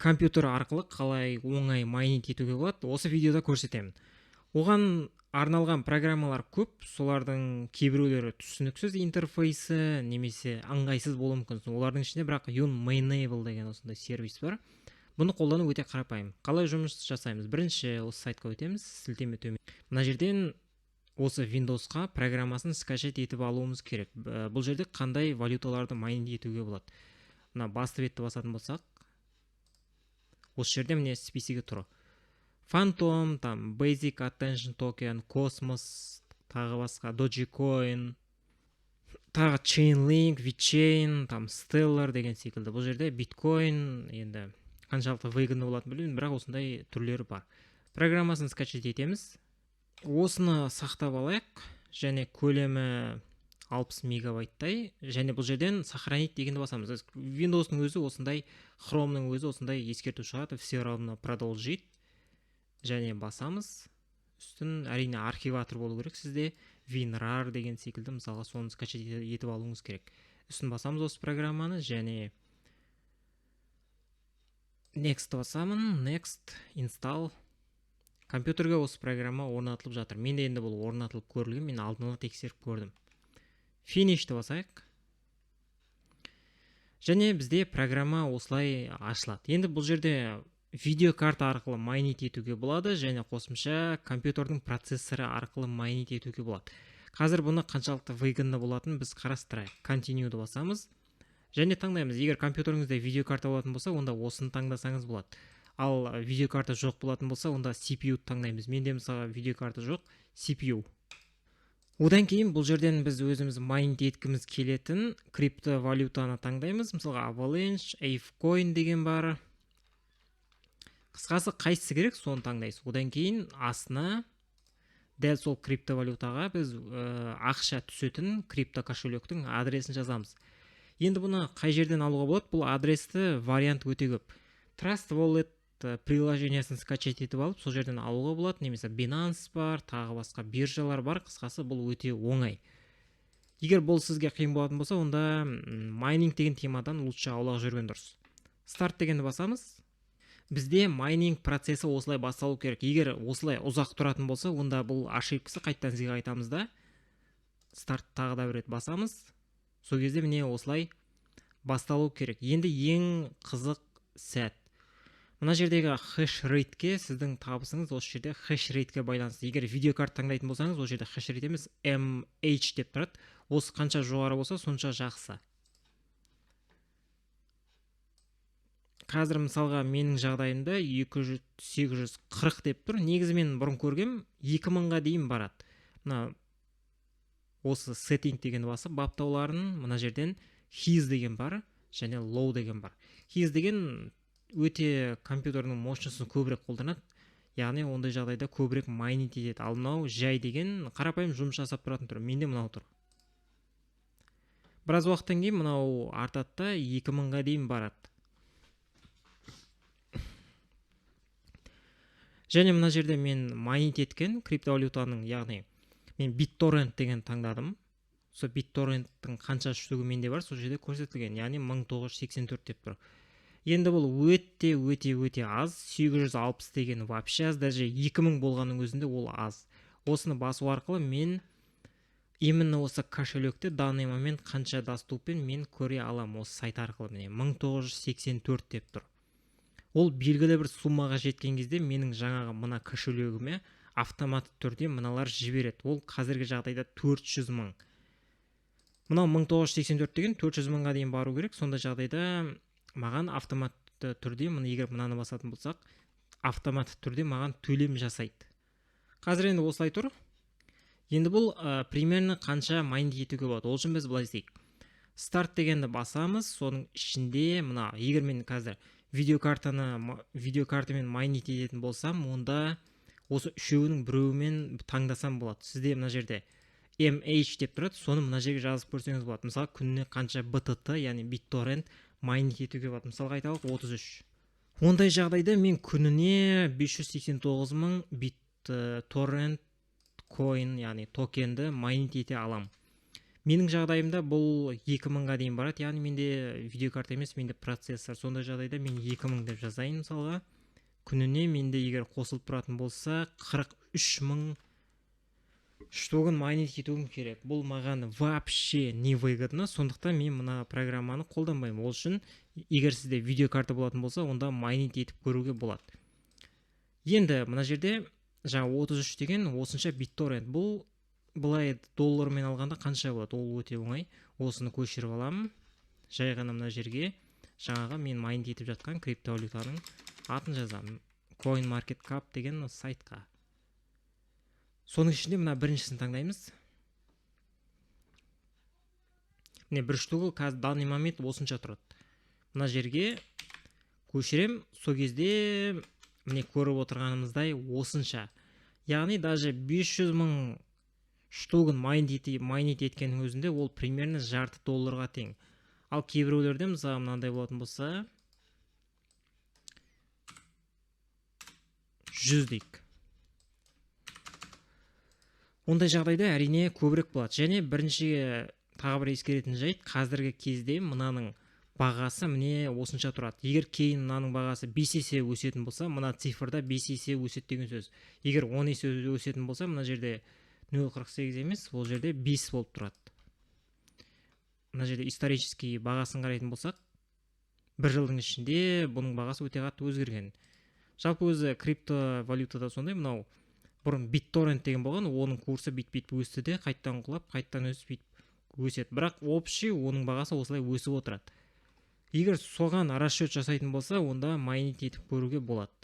Компьютер арқылы қалай оңай майнинг етуге болады, осы видеода көрсетемін. Оған арналған программалар көп, солардың кейбіреулері түсініксіз интерфейсі немесе ыңғайсыз болуы мүмкін. Олардың ішінде бірақ Unmineable деген осындай сервис бар. Бұны қолдану өте қарапайым. Қалай жұмыс жасаймыз? Бірінші осы сайтқа өтеміз, сілтеме төмен. Мына жерден осы Windowsқа программасын скачать етіп алуымыз керек. Бұл жерде қандай валюталарды майнинг етуге болады? Мына басты бетті басатын болсақ, осы жерде міне списогі тұр. Phantom, там Basic Attention Token, Cosmos, тағы басқа, Dogecoin, тағы Chainlink, VeChain, там Stellar деген секілді. Бұл жерде биткоин енді қаншалықты выгодно болатынын білмеймін, бірақ осындай түрлері бар. Программасын скачать етеміз. Осыны сақтап алайық, және көлемі 60 мегабайттай, және бұл жерден сохранить дегенді басамыз. Windows'ның өзі осындай, Chrome'ның өзі осындай ескерту шығарады, все равно продолжить, және басамыз. Үстін әрине архиватор болу керек сізде, WinRAR деген секілді, мысалға соны скачать етіп алуыңыз керек. Үстін басамыз осы программаны және Next басамын, Next, Install. Компьютерге осы программа орнатылып жатыр. Менде енді бұл орнатылып көрілген, мен алдын ала тексеріп көрдім. Finishті басайық. Және бізде программа осылай ашылады. Енді бұл жерде видеокарта арқылы майнить етуге болады және қосымша компьютердің процессоры арқылы майнить етуге болады. Қазір бұны қаншалықты выгодно болатынын біз қарастырайық. Continue'ды басамыз және таңдаймыз. Егер компьютеріңізде видеокарта болатын болса, онда осыны таңдасаңыз болады. Ал видеокарта жоқ болатын болса, онда CPU таңдаймыз. Менде мысалға видеокарта жоқ, CPU. Одан кейін бұл жерден біз өзіміз майнить еткіміз келетін криптовалютаны таңдаймыз. Мысалға Avalanche, ApeCoin деген бар. Қысқасы, қайсысы керек, соны таңдайсыз. Одан кейін астына дәл сол криптовалютаға біз ақша түсетін крипто кошелектің адресін жазамыз. Енді бұны қай жерден алуға болады? Бұл адресті вариант өте көп. Trust Wallet приложениясын скачать етіп алып, сол жерден алуға болады, немесе Binance бар, тағы басқа биржалар бар. Қысқасы, бұл өте оңай. Егер бұл сізге қиын болатын болса, онда майнинг деген темадан лучше аулақ жүрген дұрыс. Старт дегенді басамыз. Бізде майнинг процесі осылай басталу керек. Егер осылай ұзақ тұратын болса, онда бұл ошибкасы, қайтадан ізге қайтамыз да, старт тағы да бір рет басамыз. Сол кезде міне осылай басталу керек. Енді ең қызық сәт. Мына жердегі хэш рейтке, сіздің табысыңыз осы жерде хэш рейтке байланысты. Егер видеокарта таңдайтын болсаңыз, ол жерде хэш рейт емес, MH деп тұрады. Осы қанша жоғары болса, сонша жақсы. Қазір мысалға менің жағдайымда екі жүз сегіз жүз қырық деп тұр. Негізі мен бұрын көргем, 2000-ға дейін барады. Мына осы setting деген басып, баптауларын мына жерден high деген бар және low деген бар. High деген өте компьютердің мощностьын көбірек қолданады, яғни ондай жағдайда көбірек майнить етеді. Ал мынау жай деген қарапайым жұмыс жасап тұратын түрі. Менде мынау тұр. Біраз уақыттан кейін мынау артады да 2000-ға дейін барады. Және мына жерде мен майнить еткен криптовалютаның, яғни мен BitTorrent деген таңдадым. Сол BitTorrent-тің қанша штугі менде бар, сол жерде көрсетілген, яғни 1984 деп тұр. Енді бұл өте, өте, өте аз. 860 деген вообще аз, даже 2000 болғанның өзінде ол аз. Осыны басу арқылы мен именно осы кошелекте данный момент қанша доступен мен көре аламын осы сайт арқылы. Міне 1984 деп тұр. Ол белгілі бір суммаға жеткен кезде менің жаңағы мына кошелегіме автоматты түрде мыналар жібереді. Ол қазіргі жағдайда 400 мың. Мынау 1984 деген 400 мыңға дейін бару керек. Сондай жағдайда маған автоматты түрде, мына егер мынаны басатын болсақ, автоматты түрде маған төлем жасайды. Қазір енді осылай тұр. Енді бұл примерно қанша майнинг етуге болады? Ол үшін біз былай істейік. Старт дегенді басамыз. Соның ішінде мына егер мен қазір видеокартамен майнить ететін болсам, онда осы үшеуінің біреуімен таңдасам болады. Сізде мына жерде MH деп тұрады, соны мына жерге жазып көрсеңіз болады. Мысалы, күніне қанша BTT, яғни BitTorrent майнить етуге болады. Мысалға айталық 33. Ондай жағдайда мен күніне 589 мың BitTorrent coin, яғни токенді майнить ете аламын. Менің жағдайымда бұл 2000-ға дейін барады, яғни менде видеокарта емес, менде процессор. Сондай жағдайда мен 2000 деп жазайын мысалға. Күніне менде егер қосылып тұратын болса 43 мың штугын майнить етуім керек. Бұл маған вообще невыгодно, сондықтан мен мына программаны қолданбаймын. Ол үшін егер сізде видеокарта болатын болса, онда майнить етіп көруге болады. Енді мына жерде жаңа 33 деген осынша BitTorrent. Бұл былай доллармен алғанда қанша болады? Ол өте оңай. Осыны көшіріп аламын. Жай ғана мына жерге жаңағы мен майнить етіп жатқан криптовалютаның атын жазамын. CoinMarketCap деген сайтқа. Соның ішінде мына біріншісін таңдаймыз. Міне бір штугы қазір данный момент осынша тұрады. Мына жерге көшірем, сол кезде міне көріп отырғанымыздай осынша. Яғни даже 500 мың штугын майнить еткеннің өзінде ол примерно жарты долларға тең. Ал кейбіреулерде мысалы мынандай болатын болса 100 дейік. Ондай жағдайда әрине көбірек болады. Және бірінші тағы бір ескеретін жайт, қазіргі кезде мынаның бағасы міне осынша тұрады. Егер кейін мынаның бағасы 5 есе өсетін болса, мына цифрда 5 есе өседі деген сөз. Егер 10 есе өсетін болса, мына жерде 0,48 емес, ол жерде 5 болып тұрады. Мына жерде исторический бағасын қарайтын болсақ, бір жылдың ішінде бұның бағасы өте қатты өзгерген. Жалпы өзі криптовалютада сондай, мынау бұрын BitTorrent деген болған, оның курсы бүйтіп өсті де, қайттан құлап, қайттан өсіп, бүйтіп өседі. Бірақ общий оның бағасы осылай өсіп отырады. Егер соған расчет жасайтын болса, онда майнить етіп көруге болады.